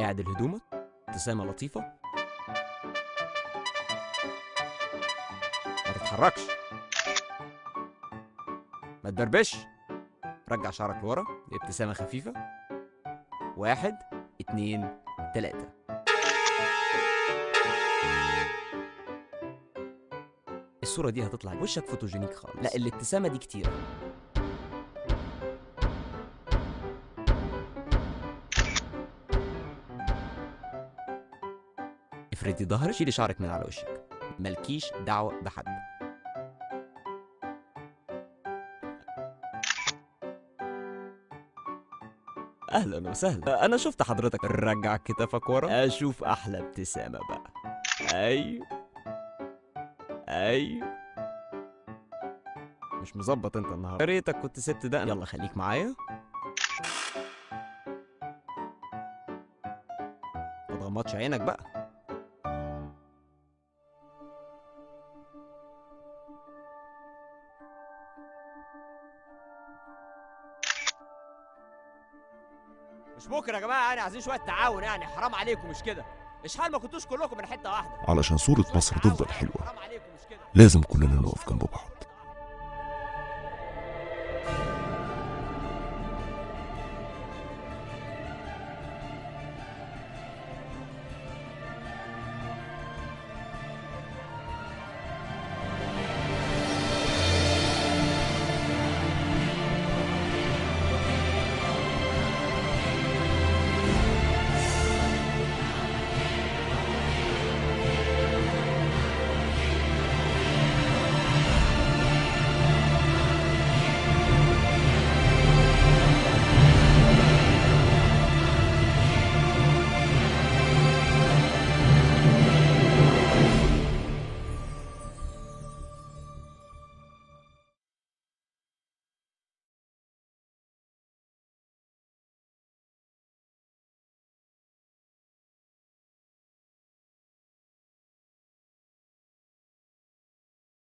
اعدل هدومك، ابتسامة لطيفة، ما تتحركش، ما تبربش، رجع شعرك لورا، ابتسامة خفيفة. 1 2 3. الصورة دي هتطلع وشك photogenic خالص. لا الابتسامة دي كتيرة. افردي ظهرك، شيلي شعرك من على وشك، مالكيش دعوة بحد. اهلا وسهلا، انا شفت حضرتك. رجع كتافك ورا، اشوف احلى ابتسامة بقى. ايوه ايوه، مش مظبط انت النهارده، يا ريتك كنت سبت ده. يلا خليك معايا، ما تغمضش عينك بقى. مش ممكن يا جماعة، يعني عايزين شوية تعاون، يعني حرام عليكم مش كده؟ اشحال ما كنتوش كلكم من حتة واحدة. علشان صورة مصر تفضل حلوة لازم كلنا نقف جنب بعض.